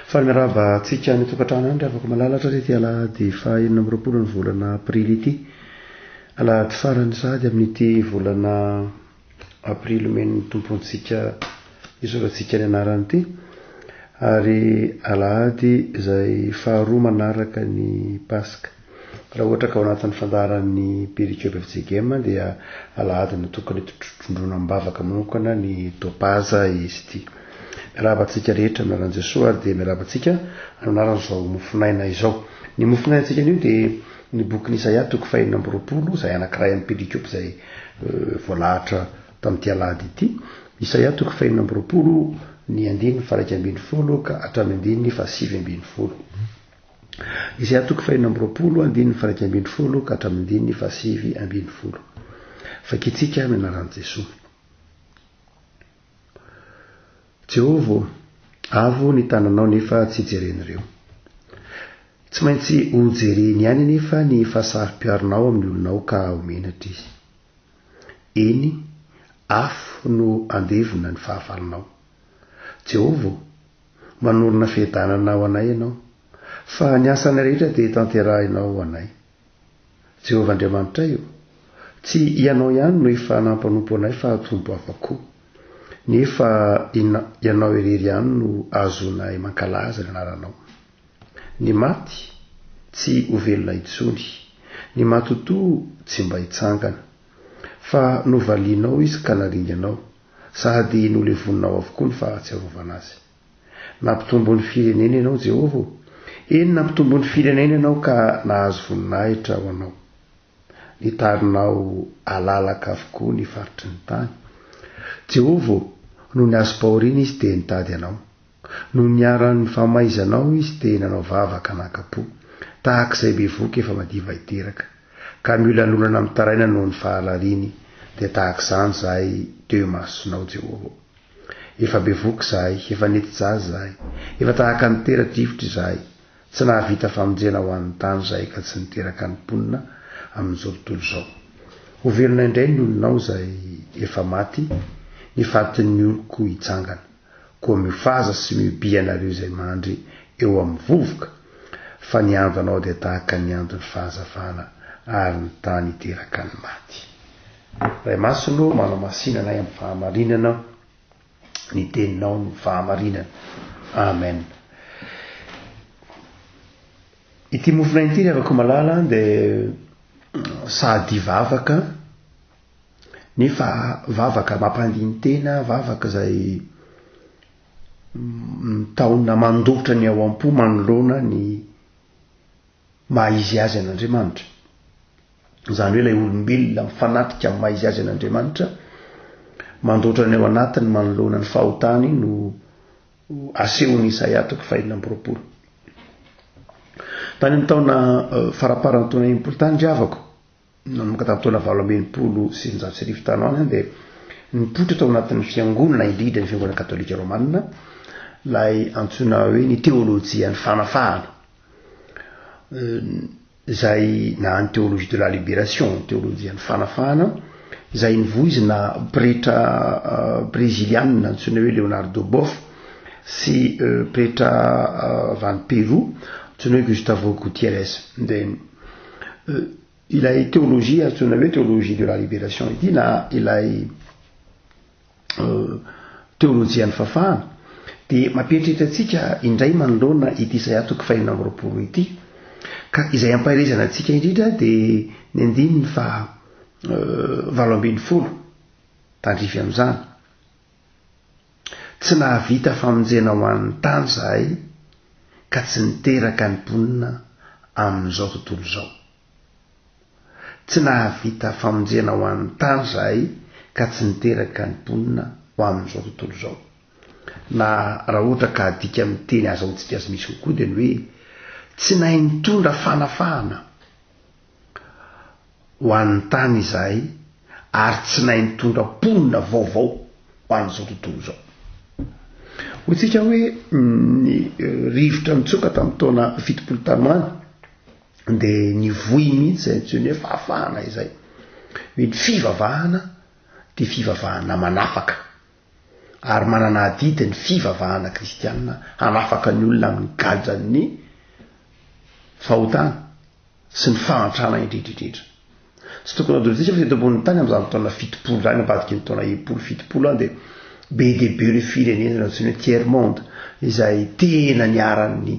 Faly miarahaba antsika any an-tokantrano any ry havako malala hatrany ity alahady faha 26 ny volana aprily ity. Alahady farany sahady amin'ity volana aprily omen'ny Tompo antsika isaorantsika ny anarany ity. Ary alahady izay faharoa manaraka ny Paska. Raha ohatra ka ao anatin'ny fandaharan'ny Perikope FJKM dia alahady natokana hitondrondrona am-bavaka manokana ny Topaza izy ity. Miarahaba antsika rehetra amin'ny anaran'i Jesoa ary dia miarahaba antsika amin'ny anaran'izao mofonaina izao. Ny mofonaintsika anio dia ny bokin'i Isaia toko fahenina amby 20 izay anankiray amin'ny perikope izay voalahatra tamin'ity alahady ity. Isaia toko fahenina amby 20 ny andininy faha 11 ka hatramin'ny andininy faha 19. Isaia toko fahenina amby 20 andininy faha 11 ka hatramin'ny andininy faha 19. Vakintsika amin'ny anaran'i Jesoa. Jehovah ô, avo ny tananao nefa tsy jeren'ireo. Tsy maintsy ho jereny ihany anefa ny fahasaro-piaronao amin'ny olonao ka ho menatra izy. Eny, afo no handevona ny fahavalonao. Jehovah ô, manorina fiadanana ho anay ianao, fa ny asanay rehetra dia tanterahinao ho anay. Jehovah Andriamanitray ô, tsy Ianao ihany no efa nampanompo anay fa tompo hafa koa. Nefa Ianao irery ihany no ahazoanay mankalaza ny anaranao. Ny maty tsy ho velona intsony, ny matotoa tsy mba hitsangana. Fa novalianao izy ka naringanao, sady nolevoninao avokoa ny fahatsiarovana azy. Nampitombo ny firenena ianao, Jehovah ô. Eny, nampitombo ny firenena ianao ka nahazo voninahitra ho anao. Nitarinao halalaka avokoa ny faritry ny tany. Jehovah ô, nony azom-pahoriana izy dia nitady anao. Nony niharan'ny famaizanao izy dia nanao vavaka nankapo, tahaka izay bevohoka efa madiva hiteraka, ka miolanolana mitaraina noho ny faharariany, dia tahaka izany izahay teo imasonao, Jehovah ô. Efa bevohoka izahay, efa nety-jaza izahay, efa tahaka ny tera-drivotra izahay, tsy nahavita famonjena ho an'ny tany izahay ka tsy niteraka ny mponina amin'izao tontolo izao. Ho velona indray ny olonao izay efa maty, ny fatin'ny oloko hitsangana. Koa mifaza sy mihobiha ianareo izay mandry eo amin'ny vovoka, fa ny andonao dia tahaka ny andon'ny fahazavana ary ny tany hiteraka ny maty. Ray Masina ô, manamasina anay amin'ny fahamarinana, ny teninao no fahamarinana. Amen. Ity mofonay ity ry havako malala dia sady vavaka nefa vavaka mampandini-tena, vavaka izay mitaona mandotra ny ao am-po manoloana ny maha izy azy an'Andriamanitra. Izany hoe ilay olombelona mifanatrika amin'ny maha izy azy an'Andriamanitra, mandoatra ny ao anatiny manoloana ny fahotany no asehon'i Isaia toko fahenina amby 20. Tany amin'ny taona eh, faramparan'ny taona 60 tany ry havako, nanomboka tamin'ny taona 1968 tany ho any dia nipoitra tao anatin'ny fiangonana, indrindra ny fiangonana katolika romana, ilay antsoina hoe ny teolojian'ny fanafahana. Izay na ny théologie de la libération, teolojian'ny fanafahana, izay novoizina pretra brezilianina antsoina hoe Leonardo Boff sy pretra avy any Pérou antsoina hoe Gustavo Gutiérrez. Dia ilay théologie antsoina hoe théologie de la libération ity na ilay teolojian'ny fahafahana dia mampieritreritra antsika indray manoloana ity Isaia toko fahenina amby 20 ity. Ka izay ampaherezana antsika indrindra dia ny andininy faha 18 tandrify amin'izany. Tsy nahavita famonjena ho an'ny tany izahay ka tsy niteraka ny mponina amin'izao tontolo izao. Tsy nahavita famonjena ho an'ny tany izahay ka tsy niteraka ny mponina ho amin'izao tontolo izao. Na raha ohatra ka adika amin'ny teny azahoantsika azy misy kokoa dia ny hoe tsy nahay nitondra fanafahana ho an'ny tany izahay ary tsy nahay nitondra mponina vaovao ho an'izao tontolo izao. Hoy tsika hoe ny rivotra nitsoka tamin'ny taona 70 tany ho any dia nivoy mihitsy izay antsoiny hoe fahafahana izay. Hoe ny fivavahana dia fivavahana manafaka. Ary manana adidy ny fivavahana kristiana hanafaka ny olona amin'ny gadran'ny fahotana sy ny fahantrana indrindra indrindra. Tsy tokony hadinontsika fa teto ambonin'ny tany amin'izany taona 70 izany, ambadiky ny taona 60, 70 any dia be dia be ireo firenena antsoina hoe tiers monde izay tena niharan'ny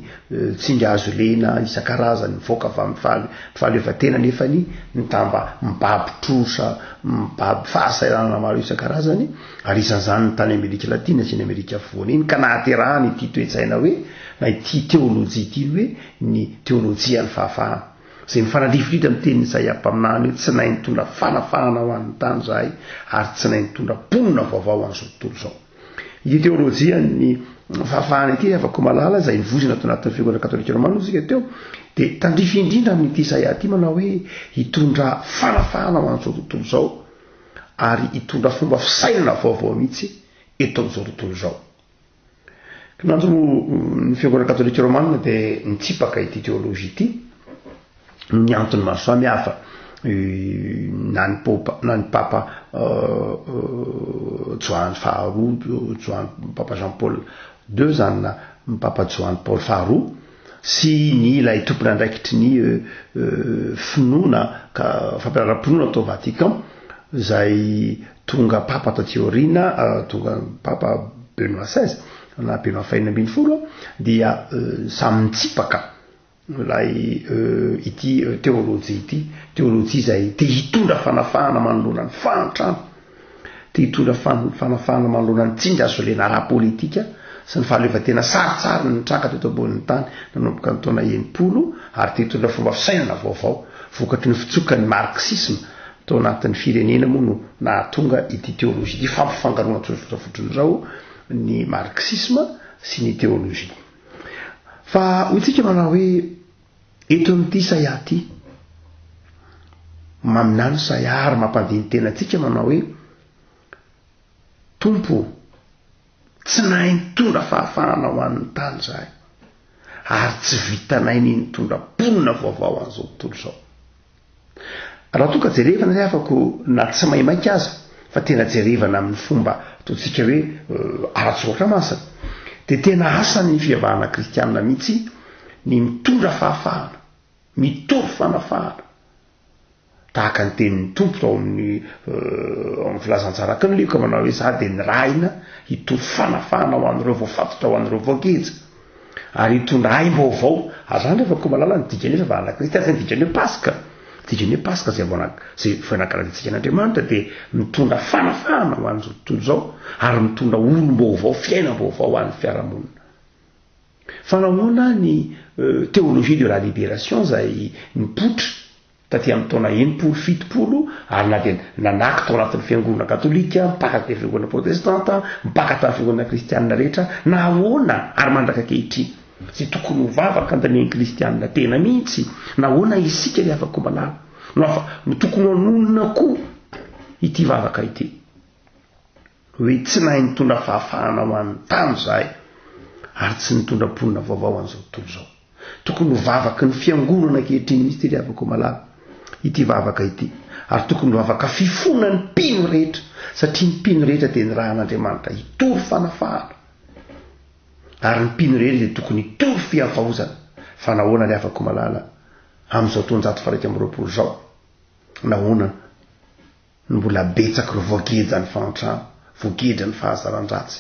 tsindry hazo lena isan-karazany, mivoaka avy amin'ny fahaleovantena nefany mitamba mibaby trosa, mibaby fahasahiranana maro isan-karazany, ary isan'izany ny tany Amerika Latina sy ny Amerika Afovoany iny ka nahaterahany ity toe-tsaina hoe na ity teolojia ity ny hoe ny teolojian'ny fahafahana. Izay mifanandrifindrindra amin'ny tenin'i Isaia mpaminany hoe tsy nahay nitondra fanafahana ho an'ny tany izahay ary tsy nahay nitondra mponina vaovao ho an'izao tontolo izao. Ity teolojian'ny fahafahana ity ry havako malala izay nivoizina tao anatin'ny fiangonana katolika romana hoy isika teo dia tandrify indrindra amin'ity Isaia ity manao hoe hitondra fanafahana ho an'izao tontolo izao ary hitondra fomba fisainana vaovao mihitsy eto amin'izao tontolo izao. Kinanjo moa ny fiangonana katolika romana dia nitsipaka ity teolojia ity noho ny antony maro samihafa. Na ny popa na ny papa Joany faharoa, Joany papa Jean Paul deux zany na ny papa Joany Paoly faharoa sy ny ilay tompon'andraikitry ny finoana ka fampianaram-pinoana tao Vatican izay tonga papa taty aoriana, tonga papa Benoît seize na Benoît fahenina ambinifolo dia samy nitsipaka ilay ity teolojia ity, teolojia izay te hitondra fanafahana manoloana ny fahantrana, te hitondra fanafahana manoloana ny tsindry azo lena ara-politika sy ny fahaleovantena sarintsariny nitranga teto ambonin'ny tany nanomboka ny taona 60 ary te hitondra fomba fisainana vaovao vokatry ny fitsokan'ny marxisme tao anatin'ny firenena moa no nahatonga ity teolojia ity fampifangaroana tsotra fotsiny izao ny marxisme sy ny teolojia. Fa hoy tsika manao hoe eto amin'ity Isaia ity, maminany Isaia ary mampandini-tena antsika manao hoe, Tompo ô, tsy nahay nitondra fahafahana ho an'ny tany izahay, ary tsy vitanay ny nitondra mponina vaovao an'izao tontolo izao. Raha toa ka jerevana ry havako na tsy maimaika aza fa tena jerevana amin'ny fomba ataontsika hoe ara-tsoratra masina dia tena asan'ny fivavahana kristianina mihitsy ny mitondra fahafahana, mitory fanafahana. Tahaka ny tenin'ny Tompo tao amin'ny ao amin'ny filazantsaraky ny Lioka manao hoe izaho dia nirahina hitory fanafahana ho an'ireo voafatotra, ho an'ireo voageja. Ary hitondra aim-baovao. Ary izany rehefa koa malala ny dikan'ny hoe fivavahana kristiana, izay ny dikan'ny hoe Paska. Ny dikan'ny hoe Paska izay vao izay vao nankalazaintsika an'Andriamanitra dia mitondra fanafahana ho an'izao tontolo izao ary mitondra olom-baovao, fiainam-baovao ho an'ny fiarahamonina. Fa nahoana ny théologie de la libération izay nipoitra Taty amin'ny taona 60, 70, ary na dia nanaky tao anatin'ny fiangonana katolika, mpaka tamin'ny fiangonana protestanta, mpaka tamin'ny fiangonana kristianina rehetra, na ahoana ary mandraka ankehitriny, izay tokony ho vavaka andanian'ny kristianina tena mihitsy, nahoana isika ry havako malala no afa, no tokony hanonona koa ity vavaka ity? Hoe tsy nahay nitondra fahafahana ho an'ny tany izahay, ary tsy nitondra mponina vaovao ho an'izao tontolo izao. Tokony ho vavaky ny fiangonana ankehitriny mihitsy ity ry havako malala, ity vavaka ity. Ary tokony ho vavaka fifona ny mpino rehetra, satria ny mpino rehetra dia nirahan'Andriamanitra hitory fanafahana. Ary ny mpino rehetra dia tokony hitory fihavaozana. Fa nahoana ry havako malala, amin'izao taonjato faha 21 izao? Nahoana? no mbola betsaka ireo voageja ny fahantrana, voageja ny fahazaran-dratsy.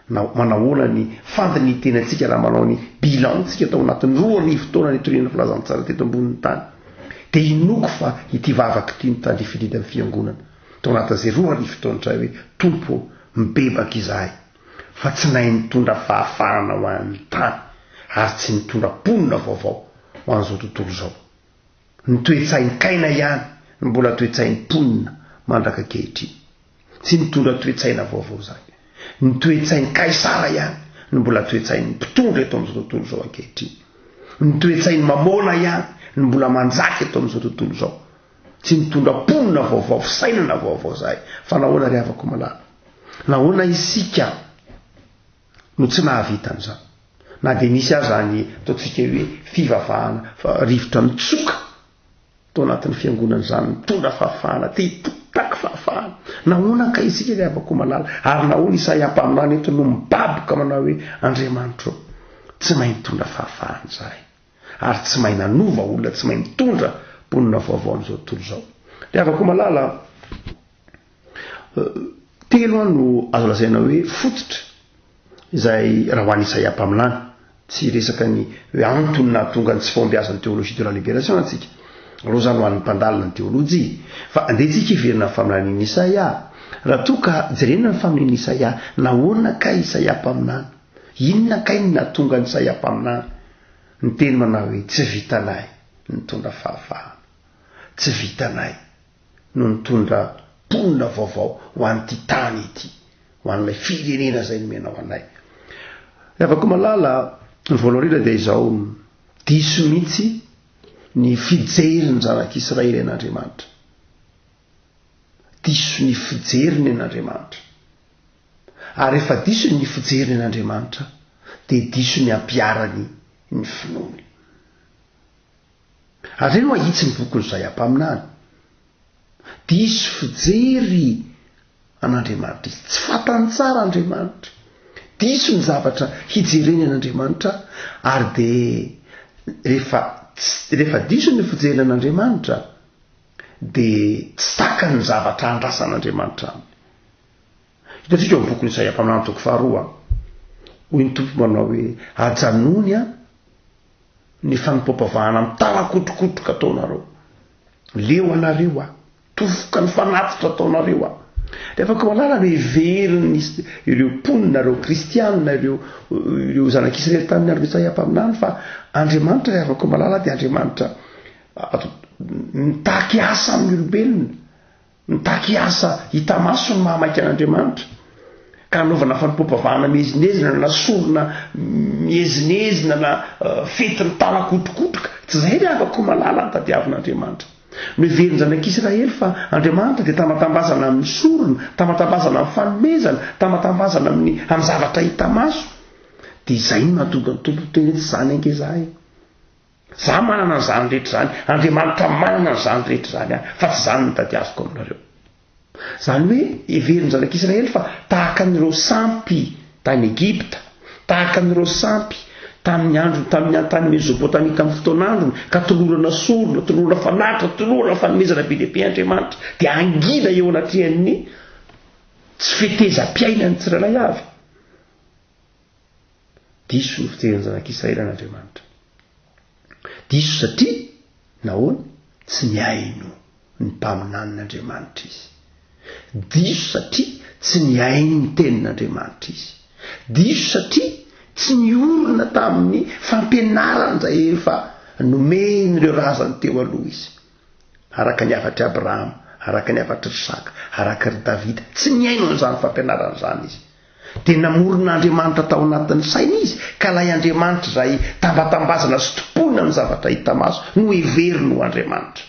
Na manahoana ny fandinihin-tenantsika raha manao ny bilan tsika tao anatin'ny 2000 taona nitoriana filazantsara teto ambonin'ny tany, dia inoako fa ity vavaka ity no tandrify indrindra ny fiangonana tao anatin'izay 2000 taona izay hoe, Tompo ô, mibebaka izahay fa tsy nahay nitondra fahafahana ho an'ny tany ary tsy nitondra mponina vaovao ho an'izao tontolo izao. Ny toe-tsain-kaina ihany no mbola toe-tsain'ny mponina mandraka ankehitriny. Tsy nitondra toe-tsaina vaovao izany. Ny toe-tsain'i Kaisara ihany no mbola toe-tsain'ny mpitondra eto amin'izao tontolo izao ankehitriny. Ny toe-tsain'i Mamôna ihany no mbola manjaka eto amin'izao tontolo izao. Tsy nitondra mponina vaovao, fisainana vaovao izahay. Fa nahoana ry havako malala? Nahoana isika no tsy nahavita an'izany? Na dia nisy aza ny ataontsika hoe fivavahana fa rivotra mitsoka tao anatin'ny fiangonana izany, mitondra fahafahana, te hitaky fahafahana. Nahoana kay isika ry havako malala? Ary nahoana Isaia mpaminany eto no mibaboka manao hoe, Andriamanitro ô, tsy mahay mitondra fahafahana izahay, ary tsy mahay nanova olona, tsy mahay mitondra mponina vaovao amin'izao tontolo izao. Ry havako malala, telo an no azo lazaina hoe fototra izay raha ho an'i Isaia mpaminany, tsy hiresaka ny hoe antony nahatonga ny tsy fahombiazan'ny théologie de la libération antsika, aleo izany ho an'ny mpandalina ny teolojia, fa andeha tsika hiverina amin'ny faminanian'i Isaia. Raha toa ka jerena ny faminanian'i Isaia, nahoana kay Isaia mpaminany? Inona kay no nahatonga an'i Isaia mpaminany niteny manao hoe tsy vitanay nitondra fahafahana, tsy vitanay no nitondra mponina vaovao ho an'ity tany ity, ho an'ilay firenena izay nomenao anay. Ry havako malala, ny voalohany indrindra dia izao, diso mihitsy ny fijerin'ny zanak'Israely an'Andriamanitra. Diso ny fijeriny an'Andriamanitra. Ary rehefa diso ny fijeriny an'Andriamanitra, dia diso ny ampiharany ny finoany. Ary ireo ahitsy ny bokin'i Isaia mpaminany. Diso fijery an'Andriamanitra izy. Tsy fantany tsara Andriamanitra. Diso ny zavatra hijereny an'Andriamanitra ary dia rehefa rehefa diso ny fijeriny an'Andriamanitra dia tsy takany ny zavatra andrasan'Andriamanitra aminy. Hitantsika ao amin'ny bokin'i Isaia mpaminany toko faharoa, hoy ny Tompo manao hoe ajanony an ny fanompoam-pavahana mitarakotrokotroka ataonareo. Leo anareo aho. Tofoka ny fanatitra ataonareo aho. Rehefa koa malala no heverin'ny ireo mponina, ireo kristianina, ireo ireo zanak'Israely tamin'ny andron'i Isaia mpaminany fa Andriamanitra ry havako malala dia Andriamanitra mitaky asa amin'ny olombelona. Mitaky asa hita maso ny maha maika an'Andriamanitra, ka hanaovana fanompoam-pivavahana miezinezina na sorona miezinezina na fety mitalakotrokotroka. Tsy izay ry havako malala ny tadiavin'Andriamanitra. Noheverin-janak'Israely fa Andriamanitra dia tambatambazana amin'ny sorona, tambatambazana amin'ny fanomezana, tambatambazana amin'ny amin'ny zavatra hita maso. Dia izay no nahatonga ny Tompo niteny hoe tsy izany ange izahay. Za manana an'izany rehetra izany, Andriamanitra manana an'izany rehetra izany ahy, fa tsy izany no tadiaviko aminareo. Izany hoe heverin'ny zanak'Israely fa tahaka an'ireo sampy tany Egypta, tahaka an'ireo sampy tamin'ny andro tamin'ny tany Mezopotamia tamin'ny fotoan'androny, ka tolorana sorona, tolorana fanatitra, tolorana fanomezana be dia be Andriamanitra, dia hangina eo anatrehan'ny tsy fetezam-piainan'ny tsirairay avy. Diso ny fijerin'ny zanak'Israely an'Andriamanitra. Diso satria nahoana? Tsy nihaino ny mpaminanin'Andriamanitra izy. Diso satria tsy nihaino ny tenin'Andriamanitra izy. Diso satria tsy niorina tamin'ny fampianarana izay efa nomen'ireo razany teo aloha izy. Araka ny hafatr'i Abrahama, araka ny hafatr'i Isaka, araka ry Davida. Tsy nihaino an'izany fampianarana izany izy. Dia namorona Andriamanitra tao anatin'ny sainy izy, ka ilay Andriamanitra izay tambatambazana sy tompoina amin'ny zavatra hita maso no heveriny ho Andriamanitra.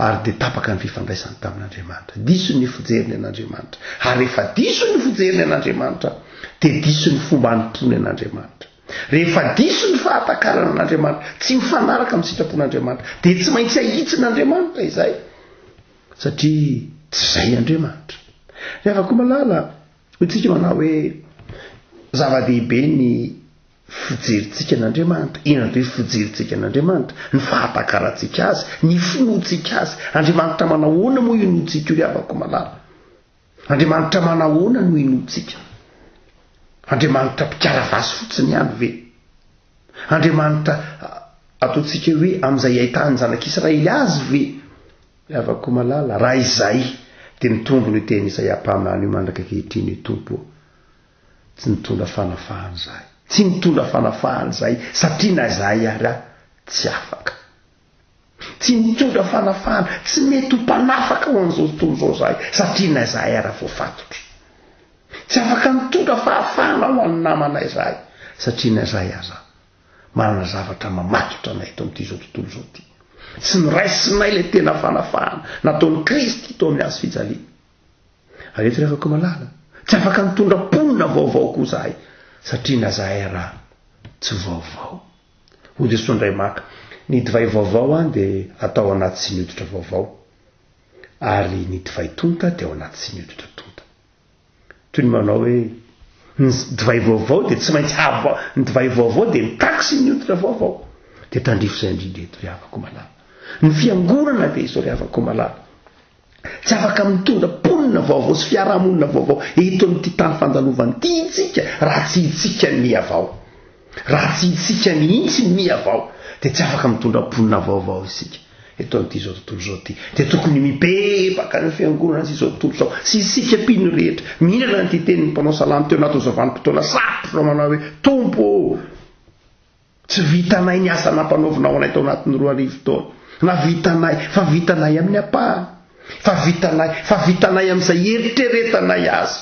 Ary dia tapaka ny fifandraisany tamin'Andriamanitra. Diso ny fijeriny an'Andriamanitra. Ary rehefa diso ny fijeriny an'Andriamanitra, dia diso ny fomba anompoany an'Andriamanitra. Rehefa diso ny fahatakarana an'Andriamanitra, tsy mifanaraka amin'ny sitrapon'Andriamanitra, dia tsy maintsy ahitsin'Andriamanitra izay. Satria tsy izay Andriamanitra. Ry havako malala, hoy tsika manao hoe zava-dehibe ny fijerintsika an'Andriamanitra. Inona atao hoe fijerintsika an'Andriamanitra? Ny fahatakarantsika azy, ny finoantsika azy. Andriamanitra manao ahoana moa io inoantsika io ry havako malala? Andriamanitra manao ahoana no inoantsika? Andriamanitra mpikaravasy fotsiny ihany ve? Andriamanitra ataontsika hoe amin'izay ahitan'ny zanak'Israely azy ve? Ry havako malala, raha izay, dia mitombina io teny Isaia mpaminany io mandraka ankehitriny io, Tompo ô, tsy nitondra fanafahana izahay. Tsy nitondra fanafahana izahay, satria na izahay ary aho tsy afaka. Tsy nitondra fanafahana, tsy mety ho mpanafaka ho an'izao tontolo izao izahay, satria na izahay ary voafatotra. Tsy afaka nitondra fahafahana ho an'ny namanay izahay, satria na izahay aza manana zavatra mamatotra anay eto amin'ity izao tontolo izao ity. Tsy noraisinay ilay tena fanafahana nataon'i Kristy teo amin'ny hazo fijaliana. Ary eto ry havako malala, tsy afaka nitondra mponina vaovao koa izahay, satria na izahay raha tsy vaovao. Hoy Jesoa indray maka, ny divay vaovao an dia atao anaty siny hoditra vaovao. Ary ny divay tonta dia ao anaty siny hoditra tonta. Toy ny manao hoe, ny divay vaovao dia tsy maintsy hava, ny divay vaovao dia mitaky siny hoditra vaovao. Dia tandrify izay indrindra eto ry havako malala. Ny fiangonana dia izao ry havako malala. Tsy afaka mitondra mponina vaovao sy fiarahamonina vaovao eto amin'ity tany fandalovana ity isika raha tsy isika ny mihavao. Raha tsy isika mihitsy ny mihavao dia tsy afaka mitondra mponina vaovao isika eto amin'ity izao tontolo izao ity. Dia tokony mibebaka ny fiangonana sy izao tontolo izao sy isika mpino rehetra mihinana an'ity tenin'ny mpanao salamo teo anatin'izao vanim-potoana sarotra manao hoe Tompo ô! Tsy vitanay ny asa nampanaovinao anay tao anatin'ny 2000 taona. Na vitanay, fa vitanay amin'ny ampahany. Fa vitanay, fa vitanay amin'izay eritreretanay azy.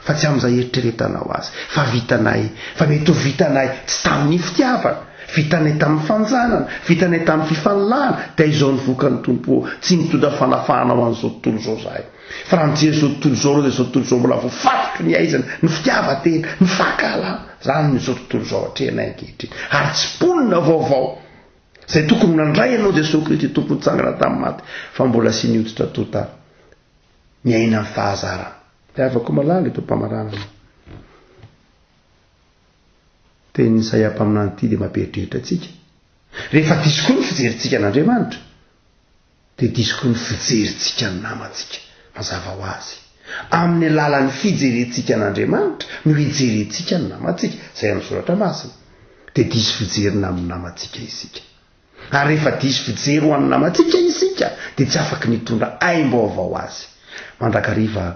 Fa tsy amin'izay eritreretanao azy. Fa vitanay, fa mety ho vitanay tsy tamin'ny fitiavana. Vitanay tamin'ny fanjanana, vitanay tamin'ny fifanilahana, dia izao ny vokany Tompo ô, tsy nitondra fanafahana ho an'izao tontolo izao izahay. Fa raha mijery izao tontolo izao ireo dia izao tontolo izao mbola voafatotry ny haizina, ny fitiavan-tena, ny fankahalana. Izany no izao tontolo izao atrehinay ankehitriny. Ary tsy mponina vaovao izay tokony ho nandray anao Jesoa Kristy Tompo nitsangana tamin'ny maty fa mbola asiany hoditra tonta miaina ny fahazarana. Ry havako malala eto am-pamaranana. Tenin'i Isaia mpaminany ity dia mampieritreritra antsika. Rehefa diso koa ny fijerintsika an'Andriamanitra, dia diso koa ny fijerintsika ny namantsika. Mazava ho azy. Amin'ny alalan'ny fijerentsika an'Andriamanitra no hijerentsika ny namantsika, izay amin'ny Soratra Masina. Dia diso fijerina amin'ny namantsika isika. Ary rehefa diso fijery ho an'ny namantsika isika, dia tsy afaky ny hitondra aim-baovao azy. Mandrakariva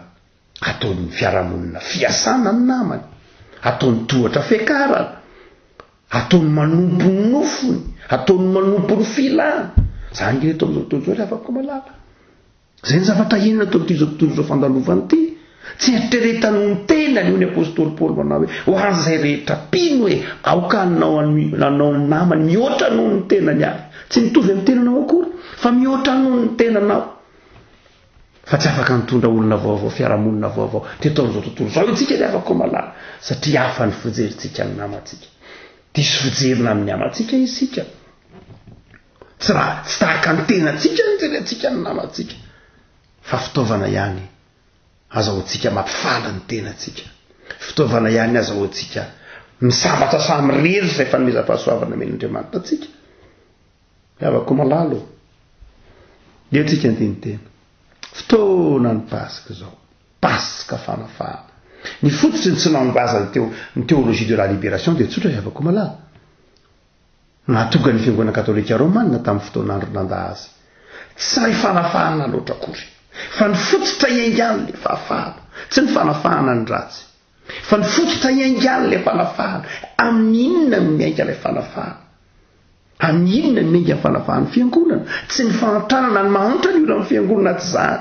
ataon'ny fiarahamonina fiasana ny namany, ataony tohatra fiakarana, Ataony manompo ny nofony, ataony manompo ny filany. Izany nge eto amin'izao tontolo izao ry havako malala. Izay ny zavatra iainana eto amin'ity izao tontolo izao fandalovana ity. Tsy eritreretany ho ny tenany, hoy ny apostoly Paoly manao hoe, ho an'izay rehetra mpino e, aoka hanao hanao ny namany mihoatra noho ny tenany avy. Tsy mitovy amin'ny tenanao akory, fa mihoatra noho ny tenanao. Fa tsy afaka nitondra olona vaovao, fiarahamonina vaovao teto amin'izao tontolo izao isika ry havako malala, satria hafa ny fijerintsika ny namantsika. Diso fijerina amin'ny namantsika isika. Tsy raha tsy tahaka ny tenantsika ny jerentsika ny namantsika, fa fitaovana ihany azahoantsika mampifaly ny tenantsika. Fitaovana ihany azahoantsika misambatra samirery izay fanomezam-pahasoavana omen'Andriamanitra antsika. Ry havako malala ô, ndeha tsika handini-tena. Fotoana ny Paska izao. Paska fanafahana. Ny fototry ny tsy nahombiazan'ny teo ny théologie de la libération dia tsotra ry havako malala. Nahatonga ny Fiangonana Katolika Romana tamin'ny fotoan'andro nandà azy. Tsy ilay fanafahana loatra akory. Fa ny fototra iaingany ilay fahafahana. Tsy ny fanafahana ny ratsy. Fa ny fototra iaingany ilay fanafahana. Amin'ny inona no miainga ilay fanafahana? Amin'ny inona no miainga ny fanafahan'ny fiangonana? Tsy ny fahantrana na ny mahantra ny olan'ny fiangonana tsy izany.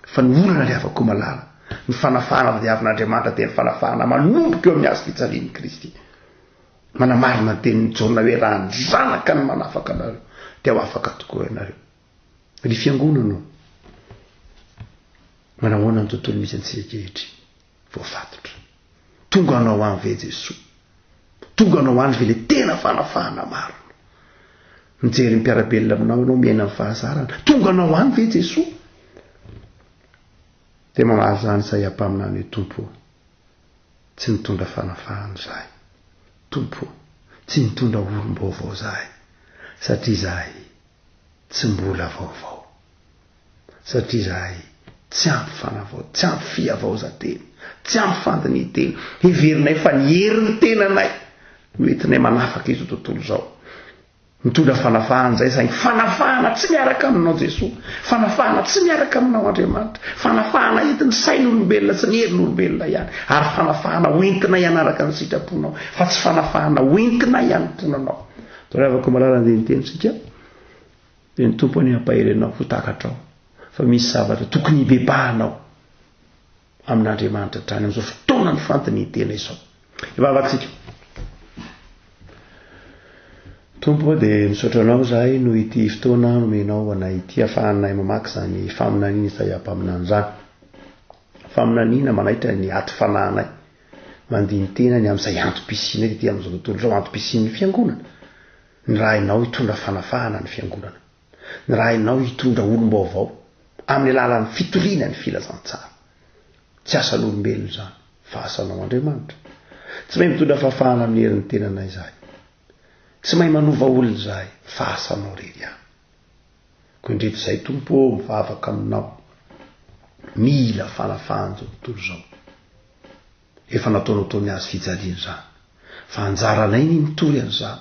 Fa ny olana ry havako malala, ny fanafahana tadiavin'Andriamanitra dia ny fanafahana manomboka eo amin'ny hazo fijalian'i Kristy. Manamarina ny tenin'i Jaona hoe raha ny Zanaka no manafaka anareo dia ho afaka tokoa ianareo. Ry fiangonana ô, manahoana ny tontolo misy antsika ankehitriny? Voafatotra. Tonga anao any ve Jesoa? Tonga anao any ve le tena fanafahana marina? Mijery ny mpiara-belona aminao ianao miaina ny fahazarana. Tonga anao any ve Jesoa? Dia mamaly izany Isaia mpaminany hoe Tompo ô, tsy nitondra fanafahana izahay. Tompo ô, tsy nitondra olom-baovao izahay, satria izahay tsy mbola vaovao. Satria izahay tsy ampy fanavao, tsy ampy fihavaozan-tena, tsy ampy fandinihin-tena. Heverinay fa ny herin'ny tenanay no entinay manafaka izao tontolo izao. Mitondra fanafahana izay, saingy fanafahana tsy miaraka aminao Jesoa, fanafahana tsy miaraka aminao Andriamanitra, fanafahana entin'ny sain'olombelona sy ny herin'olombelona ihany, ary fanafahana hoentinay hanaraka ny sitraponao, fa tsy fanafahana hoentinay hanompoana anao. Ravako malala andinin-teny isika. Dia ny Tompo anie hampahery anao ho takatrao fa misy zavatra tokony hibebahanao amin'Andriamanitra hatrany amin'izao fotoanan'ny fandinihan-tena izao. Hivavaka isika. Tompo ô, dia misaotra Anao izahay noho ity fotoana nomenao anay ity ahafahanay mamaky izany faminaniana Isaia mpaminany izany. Faminaniana manaitra ny aty fanahinay, mandini-tena ny amin'izay antom-pisianay tety amin'izao tontolo izao, antom-pisian'ny fiangonana. Nirahinao hitondra fanafahana ny fiangonana. Nirahinao hitondra olom-baovao amin'ny alalan'ny fitoriana ny filazantsara. Tsy asan'olombelona izany, fa asanao Andriamanitra. Tsy mahay mitondra fahafahana amin'ny herin'ny tenanay izahay. Tsy mahay manova olona izahay, fa asanao irery ihany. Koa indreto izahay Tompo ô, mivavaka aminao. Mila fanafahana izao tontolo izao. Efa nataonao tao amin'ny hazo fijaliana izany. Fa anjaranay ny mitory an'izany.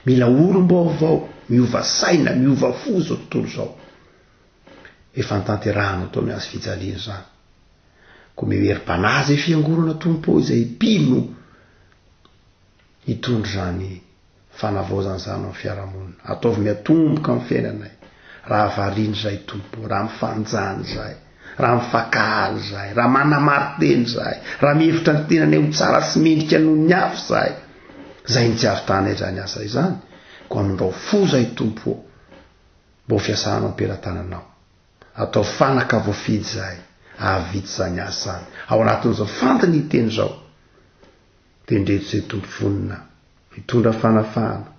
Mila olom-baovao, miova saina, miova fo izao tontolo izao. Efa notanterahanao tao amin'ny hazo fijaliana izany. Koa omeo herim-panahy izay fiangonana Tompo ô, izay mpino hitondra izany fanavaozana izany ao amin'ny fiarahamonina. Ataovy miatomboka amin'ny fiainanay. Raha variana izahay Tompo ô, raha mifanjana izahay, raha mifankahala izahay, raha manamari-tena izahay, raha mihevitra ny tenanay ho tsara sy mendrika noho ny hafa izahay, izay no tsy ahavitanay izany asa izany, koa amindrao fo izahay Tompo ô, mba ho fiasanao am-pelatananao. Ataovy fanaka voafidy izahay hahavita izany asa izany ao anatin'izao fandinihin-teny izao. Dia indreto izay Tompo vonona hitondra fanafahana,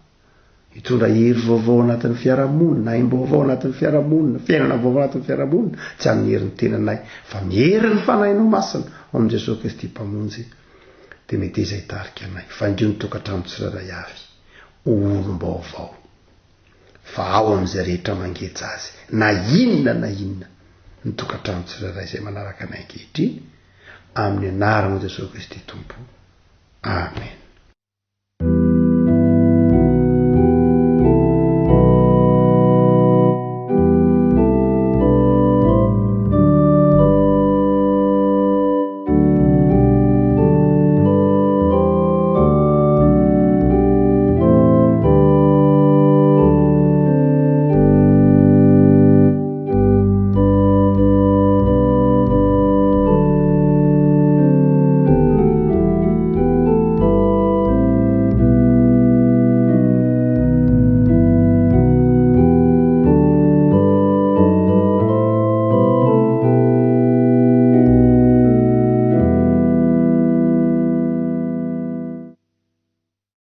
hitondra hery vaovao anatin'ny fiarahamonina, aim-baovao anatin'ny fiarahamonina, fiainana vaovao anatin'ny fiarahamonina, tsy amin'ny herin'ny tenanay, fa amin'ny herin'ny Fanahinao Masina, ao amin'i Jesoa Kristy Mpamonjy, dia meteza hitarika anay. Faingio ny tokantrano tsirairay avy ho olom-baovao. Fa ao amin'izay rehetra mangeja azy, na inona na inona, ny tokantrano tsirairay izay manaraka anay ankehitriny, amin'ny anaran'i Jesoa Kristy Tompo. Amen.